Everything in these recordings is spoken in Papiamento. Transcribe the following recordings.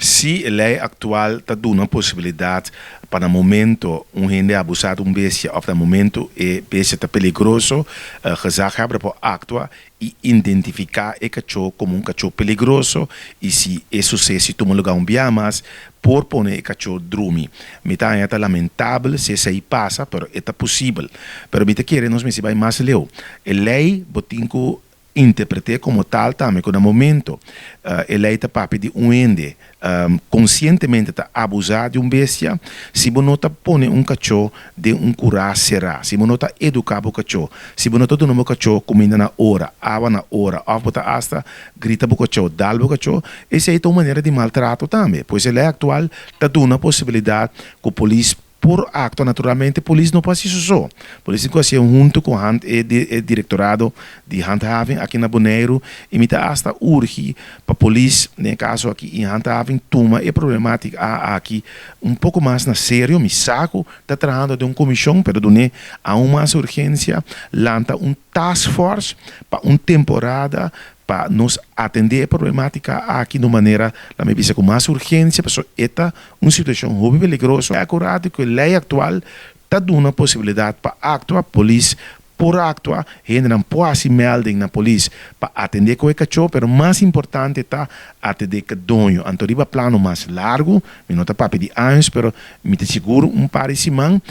Si e lei aktual ta duna posibilidat pa na momento un hende abusá di un bestia òf na momento e bestia ta peligroso, gezaghebber por aktua i identifiká e kachó komo un kachó peligroso i si e suseso tuma lugá un bia mas, por pone e kachó drumi. Mi ta haña ta lamentabel si esei pasa, pero e ta posibel. Pero mi ta kere nos mester bai mas leu. E lei bo tin ku interpret'é komo tal tambe ku na momento e lei ta papia di un hende konsientemente ta abusá di un bestia, si bo no ta pone un kachó den un kurá será, si bo no ta eduká bo kachó, si bo no ta duna bo kachó kuminda na ora, awa na ora òf bo ta asta grita bo kachó, dal bo kachó, esei ta un manera di maltrato tambe. Pues e lei aktual ta duna posibilidat ku polis por aktua. Naturalmente polis no por hasi su so. Polis tin ku hasié huntu ku hand e e direktorado di handhaving aki na Boneiru i mi ta asta urgi pa polis den e kaso aki i handhaving tuma e problematika aki un poko mas na serio. Mi sa ku ta trahando den un komishon, pero dun'é aun mas urgensia, lanta un task force pa un temporada pa nos atendé e problematika aki di un manera, laat mi bisa, ku mas urgensia, pasobra e ta un situashon hopi peligroso. Akurate ku e lei aktual ta duna posibilidat pa aktua, polis por aktua, hendenan por hasi melding na polis pa atendé ku e kachó, pero mas importante ta atendé ku e doño. Anto riba plano mas largu, mi no ta papia di años, pero mi ta sigur un par di siman,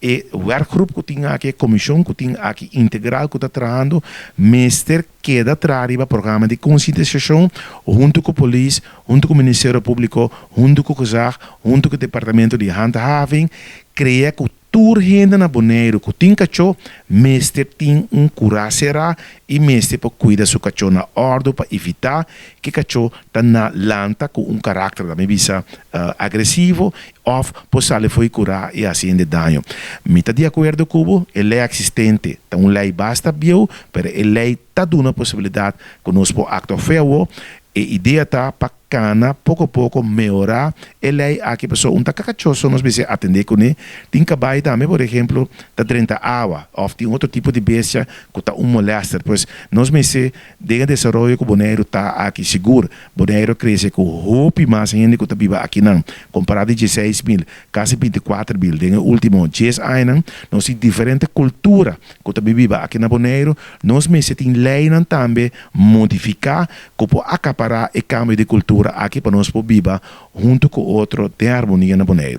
e werkgroep ku tin aki, e komishon ku tin aki integral ku ta trahando, mester keda traha riba programa di konsientisashon huntu ku polis, huntu ku Ministerio Públiko, huntu ku Gezag, huntu ku Departamento di Handhaving, krea ku tur hende na Boneiru ku tin kachó mester tin un kurá será i mester por kuida su kachó na òrdu pa evitá ku e kachó ta na lanta ku un karakter, ta mi bisa, agresivo òf por sali for e kurá i hasi hende daño. Mi ta di akuerdo ku bo, e lei eksistente ta un lei basta bieu, pero e lei ta duna posibilidat ku nos por aktua fe awo. E idea ta pa kana poko poko mehorá e lei aki pasobra un ta kakachoso nos mester atendé kuné. Tin kabai tambe por ehemplo ta drenta awa òf tin otro tipo di bestia ku ta un molèster. Pues nos mester den e desaroyo ku Boneiru ta aki sigur Boneiru a krese ku hopi mas hende ku ta biba akinan kompará di 16.000 kasi 24.000 den e último 10 añanan. Nos tin diferente kultura ku ta biba aki na Boneiru. Nos mester tin leinan tambe modifiká ku por akapará e kambio di kultura aki pa nos por biba huntu ku otro den harmonia na Boneiru.